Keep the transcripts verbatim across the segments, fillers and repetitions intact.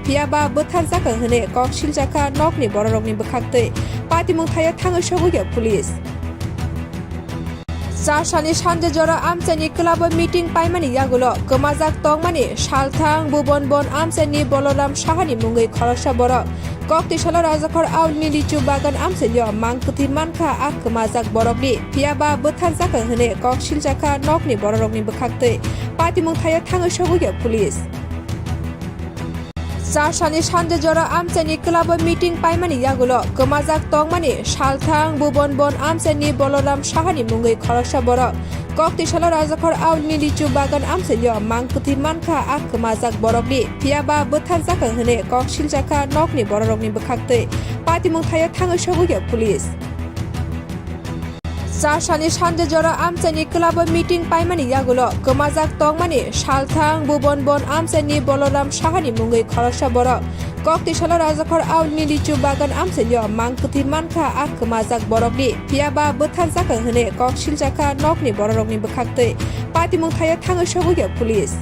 phiya ba bwtharjakha hwnwi kok siljakha nokni bororokni bwkhaktwi. Patimung thaio thangwi sogwi ya police. Chasani sanja jora amchaini club o meeting paimani yagulo kwmajak tongmani salthang Bhuban Bon amchaini Boloram Sahani mungwi khoroksa borok. Kok twisalo Rajakhor aulni lichu bagan amchaio mang kwthwi mankha a kwmajak borokni, phiya ba bwtharjakha hwnwi kok siljakha nokni bororokni bwkhaktwi. Patimung thaio thangwi sogwi ya police. Chasani sanja jora amchaini club o meeting paimani yagulo kwmajak tongmani salthang Bhuban Bon amchaini Boloram Sahani mungwi khoroksa borok. Kok twisalo Rajakhor aulni lichu bagan amchaio mang kwthwi mankha a kwmajak borokni, phiya ba bwtharjakha hwnwi kok siljakha nokni bororokni bwkhaktwi. Patimung thaio thangwi sogwi ya police. Chasani sanja jora amchaini club o meeting paimani yagulo kwmajak tongmani salthang Bhuban Bon amchaini Boloram Sahani mungwi khoroksa borok. Kok twisalo Rajakhor aulni lichu bagan amchaio mang kwthwi mankha a kwmajak borokni, phiya ba bwtharjakha hwnwi kok siljakha nokni bororokni bwkhaktwi. Patimung thaio thangwi sogwi ya police.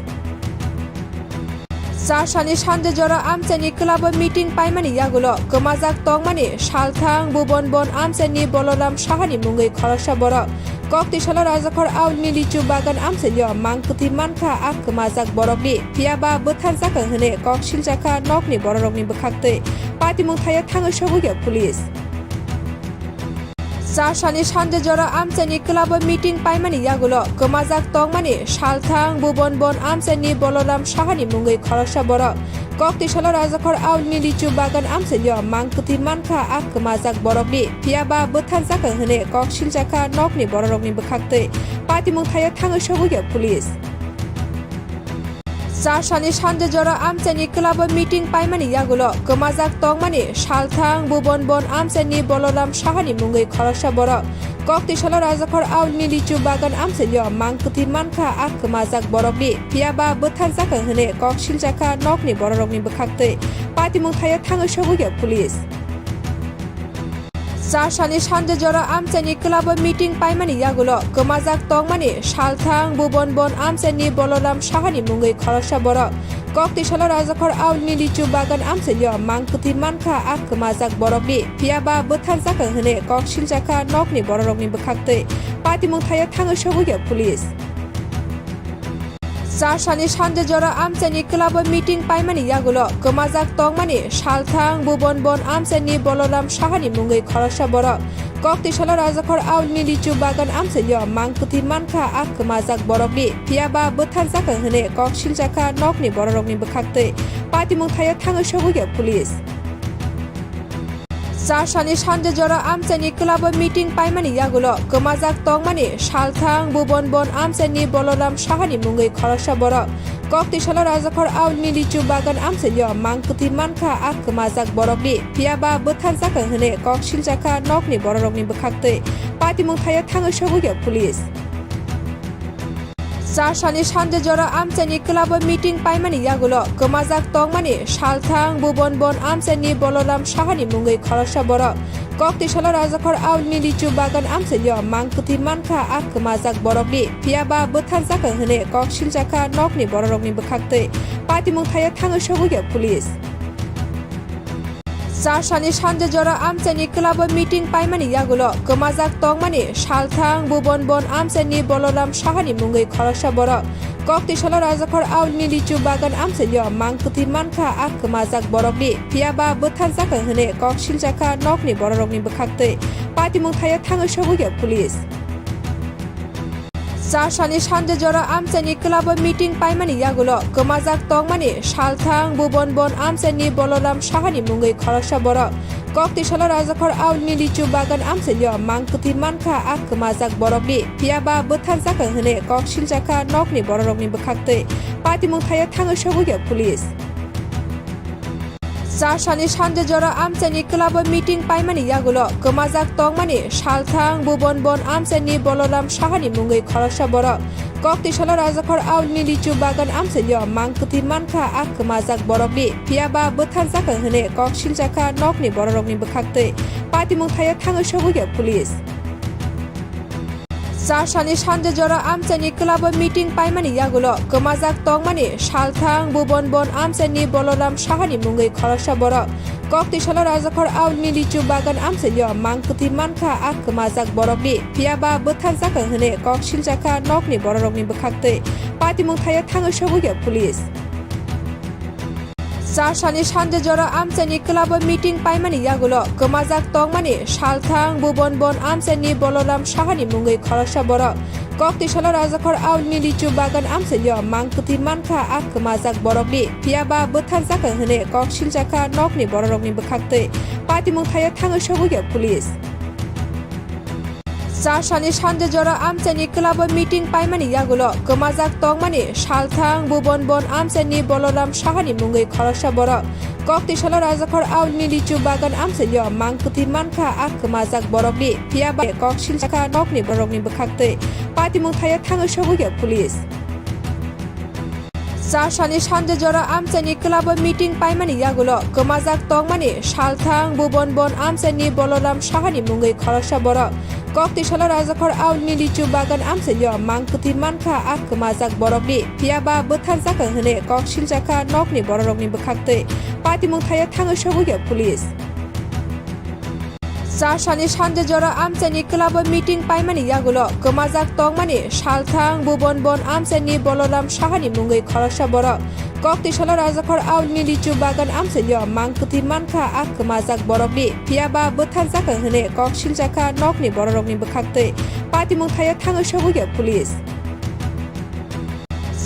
Chasani sanja jora amchaini club o meeting paimani yagulo kwmajak tongmani salthang Bhuban Bon amchaini Boloram Sahani mungwi khoroksa borok. Kok twisalo Rajakhor aulni lichu bagan amchaio mang kwthwi mankha a kwmajak borokni, phiya ba bwtharjakha hwnwi kok siljakha nokni bororokni bwkhaktwi. Patimung thaio thangwi sogwi ya police. Chasani sanja jora amchaini club o meeting paimani yagulo kwmajak tongmani salthang Bhuban Bon amchaini Boloram Sahani mungwi khoroksa borok. Kok twisalo Rajakhor aulni lichu bagan amchaio mang kwthwi mankha a kwmajak borokni, phiya ba bwtharjakha hwnwi kok siljakha nokni bororokni bwkhaktwi. Patimung thaio thangwi sogwi ya police. Chasani sanja jora amchaini club o meeting paimani yagulo kwmajak tongmani salthang Bhuban Bon amchaini Boloram Sahani mungwi khoroksa borok. Kok twisalo Rajakhor aulni lichu bagan amchaio mang kwthwi mankha a kwmajak borokni, phiya ba bwtharjakha hwnwi kok siljakha nokni bororokni bwkhaktwi. Patimung thaio thangwi sogwi ya police. Chasani sanja jora amchaini club o meeting paimani yagulo kwmajak tongmani salthang Bhuban Bon amchaini Boloram Sahani mungwi khoroksa borok. Kok twisalo Rajakhor aulni lichu bagan amchaio mang kwthwi mankha a kwmajak borokni, phiya ba bwtharjakha hwnwi kok siljakha nokni bororokni bwkhaktwi. Patimung thaio thangwi sogwi ya police. Chasani sanja jora amchaini club o meeting paimani yagulo kwmajak tongmani salthang Bhuban Bon amchaini Boloram Sahani mungwi khoroksa borok. Kok twisalo Rajakhor aulni lichu bagan amchaio mang kwthwi mankha a kwmajak borokni, phiya ba bwtharjakha hwnwi kok siljakha nokni bororokni bwkhaktwi. Patimung thaio thangwi sogwi ya police. Chasani sanja jora amchaini club o meeting paimani yagulo kwmajak tongmani salthang Bhuban Bon amchaini Boloram Sahani mungwi khoroksa borok. Kok twisalo Rajakhor aulni lichu bagan amchaio mang kwthwi mankha a kwmajak borokni, phiya ba bwtharjakha hwnwi kok siljakha nokni bororokni bwkhaktwi. Patimung thaio thangwi sogwi ya police. Chasani sanja jora amchaini club o meeting paimani yagulo kwmajak tongmani salthang Bhuban Bon amchaini Boloram Sahani mungwi khoroksa borok. Kok twisalo Rajakhor aulni lichu bagan amchaio mang kwthwi mankha a kwmajak borokni, phiya ba bwtharjakha hwnwi kok siljakha nokni bororokni bwkhaktwi. Patimung thaio thangwi sogwi ya police. Chasani sanja jora amchaini club o meeting paimani yagulo kwmajak tongmani salthang Bhuban Bon amchaini Boloram Sahani mungwi khoroksa borok. Kok twisalo Rajakhor aulni lichu bagan amchaio mang kwthwi mankha a kwmajak borokni, phiya ba bwtharjakha hwnwi kok siljakha nokni bororokni bwkhaktwi. Patimung thaio thangwi sogwi ya police. Chasani sanja jora amchaini club o meeting paimani yagulo kwmajak tongmani salthang Bhuban Bon amchaini Boloram Sahani mungwi khoroksa borok. Kok twisalo Rajakhor aulni lichu bagan amchaio mang kwthwi mankha a kwmajak borokni, phiya ba bwtharjakha hwnwi kok siljakha nokni bororokni bwkhaktwi. Patimung thaio thangwi sogwi ya police. Chasani sanja jora amchaini club o meeting paimani yagulo kwmajak tongmani salthang Bhuban Bon amchaini Boloram Sahani mungwi khoroksa borok. Kok twisalo Rajakhor aulni lichu bagan amchaio mang kwthwi mankha a kwmajak borokni, phiya ba bwtharjakha hwnwi kok siljakha nokni bororokni bwkhaktwi. Patimung thaio thangwi sogwi ya police. Charsani sanja jora amchaini club o meeting paimani yagulo kwmajak tongmani salthang Bhuban Bon amchaini Boloram Sahani mungwi khoroksa borok. Kok twisalo Rajakhor aulni lichu bagan amchaio mangkwthwi mankha a kwmajak borokni, phiyaba bwtharjakha hwnwi kok siljakha nokni bororokni bwkhaktwi. Patimung thaio thangwi sogwikha police. Charsani sanja jora amchaini club o meeting paimani yagulo kwmajak tongmani salthang Bhuban Bon amchaini Boloram Sahani mungwi khoroksa borok. Kok twisalo Rajakhor aulni lichu bagan amchaio mangkwthwi mankha a kwmajak borokni, phiyaba bwtharjakha hwnwi kok siljakha nokni bororokni bwkhaktwi. Patimung thaio thangwi sogwikha police. Charsani sanja jora amchaini club o meeting paimani yagulo kwmajak tongmani salthang Bhuban Bon amchaini Boloram Sahani mungwi khoroksa borok. Kok twisalo Rajakhor aulni lichu bagan amchaio mangkwthwi mankha a kwmajak borokni, phiyaba kok siljakha nokni borokni bwkhaktwi. Patimung thaio thangwi sogwikha police. Charsani sanja jora amchaini club o meeting paimani yagulo kwmajak tongmani salthang Bhuban Bon amchaini Boloram Sahani mungwi khoroksa borok. Kok twisalo Rajakhor aulni lichu bagan amchaio mangkwthwi mankha a kwmajak borokni, phiyaba bwtharjakha hwnwi kok siljakha nokni bororokni bwkhaktwi. Patimung thaio thangwi sogwikha police. Charsani sanja jora amchaini club o meeting paimani yagulo kwmajak tongmani salthang Bhuban Bon amchaini Boloram Sahani mungwi khoroksa borok. Kok twisalo Rajakhor aulni lichu bagan amchaio mangkwthwi mankha a kwmajak borokni, phiyaba bwtharjakha hwnwi kok siljakha nokni bororokni bwkhaktwi. Patimung thaio thangwi sogwikha police.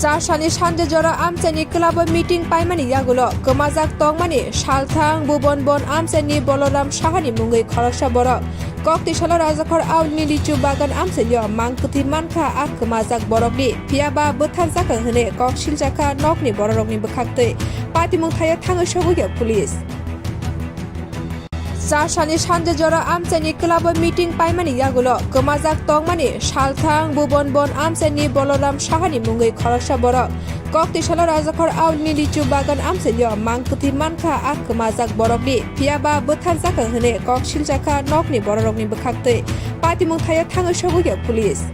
Charsani sanja jora amchaini club o meeting paimani yagulo kwmajak tongmani salthang Bhuban Bon amchaini Boloram Sahani mungwi khoroksa borok. Kok twisalo Rajakhor aulni lichu bagan amchaio mangkwthwi mankha a kwmajak borokni, phiyaba bwtharjakha hwnwi kok siljakha nokni bororokni bwkhaktwi. Patimung thaio thangwi sogwikha police. Charsani sanja jora amchaini club o meeting paimani yagulo kwmajak tongmani salthang Bhuban Bon amchaini Boloram Sahani mungwi khoroksa borok. Kok twisalo Rajakhor aulni lichu bagan amchaio mangkwthwi mankha a kwmajak borokni, phiyaba bwtharjakha hwnwi kok siljakha nokni bororokni bwkhaktwi. Patimung thaio thangwi sogwikha police.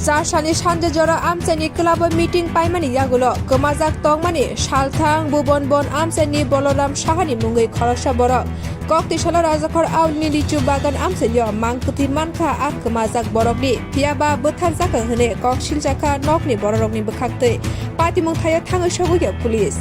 Charsani sanja jora amchaini club o meeting paimani yagulo kwmajak tongmani salthang Bhuban Bon amchaini Boloram Sahani mungwi khoroksa borok. Kok twisalo Rajakhor aulni lichu bagan amchaio mangkwthwi mankha a kwmajak borokni, phiyaba bwtharjakha hwnwi kok siljakha nokni bororokni bwkhaktwi. Patimung thaio thangwi sogwikha police.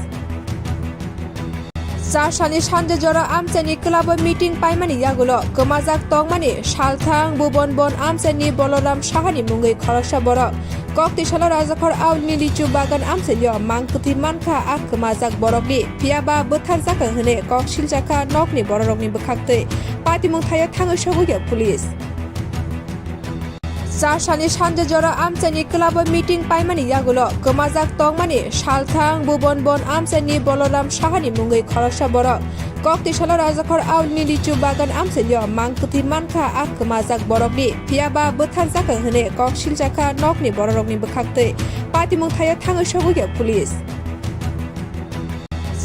Charsani sanja jora amchaini club o meeting paimani yagulo kwmajak tongmani salthang Bhuban Bon amchaini Boloram Sahani mungwi khoroksa borok. Kok twisalo Rajakhor aulni lichu bagan amchaio mangkwthwi mankha a kwmajak borokni, phiyaba bwtharjakha hwnwi kok siljakha nokni bororokni bwkhaktwi. Patimung thaio thangwi sogwikha police. Charsani sanja jora amchaini club o meeting paimani yagulo kwmajak tongmani salthang Bhuban Bon amchaini Boloram Sahani mungwi khoroksa borok. Kok twisalo Rajakhor aulni lichu bagan amchaio mangkwthwi mankha a kwmajak borokni, phiyaba bwtharjakha hwnwi kok siljakha nokni bororokni bwkhaktwi. Patimung thaio thangwi sogwikha police.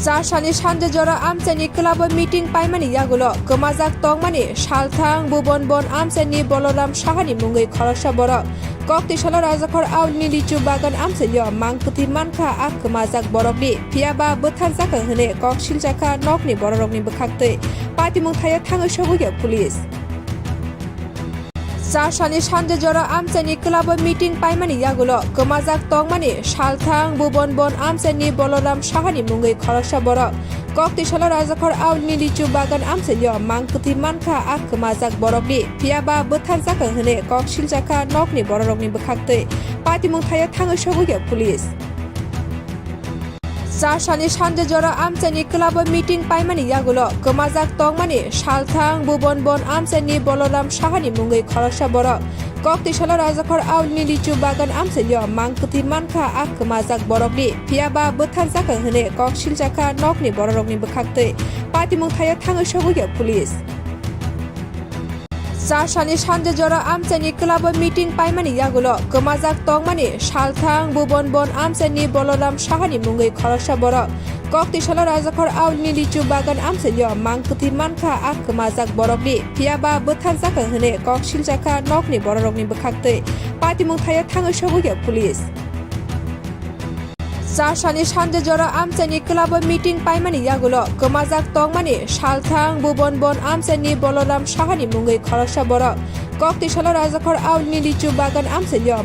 Charsani sanja jora amchaini club o meeting paimani yagulo kwmajak tongmani salthang Bhuban Bon amchaini Boloram Sahani mungwi khoroksa borok. Kok twisalo Rajakhor aulni lichu bagan amchaio mangkwthwi mankha a kwmajak borokni, phiyaba bwtharjakha hwnwi kok siljakha nokni bororokni bwkhaktwi. Patimung thaio thangwi sogwikha police. Charsani sanja jora amchaini club o meeting paimani yagulo kwmajak tongmani salthang Bhuban Bon amchaini Boloram Sahani mungwi khoroksa borok. Kok twisalo Rajakhor aulni lichu bagan amchaio mangkwthwi mankha a kwmajak borokni, phiyaba bwtharjakha hwnwi kok siljakha nokni bororokni bwkhaktwi. Patimung thaio thangwi sogwikha police. Charsani sanja jora amchaini club o meeting paimani yagulo kwmajak tongmani salthang Bhuban Bon amchaini Boloram Sahani mungwi khoroksa borok. Kok twisalo Rajakhor aulni lichu bagan amchaio mangkwthwi mankha a kwmajak borokni, phiyaba bwtharjakha hwnwi kok siljakha nokni bororokni bwkhaktwi. Patimung thaio thangwi sogwikha police. Charsani sanja jora amchaini club o meeting paimani yagulo kwmajak tongmani salthang Bhuban Bon amchaini Boloram Sahani mungwi khoroksa borok. Kok twi salo Rajakhor aulni lichu bagan amchaio mang kwthwi mankha a kwmajak borokni, phiyaba bwtharjakha hwnwi kok siljakha nokni bororokni bwkhaktwi. Patimung thaio thangwi sobuya police. Charsani sanja jora amchaini club-o meeting paimani yagulo kwmajak tongmani salthang Bhuban Bon amchaini Boloram Sahani mungwi khoroksa borok kok twi salo Rajakhor aulni lichu bagan amchaio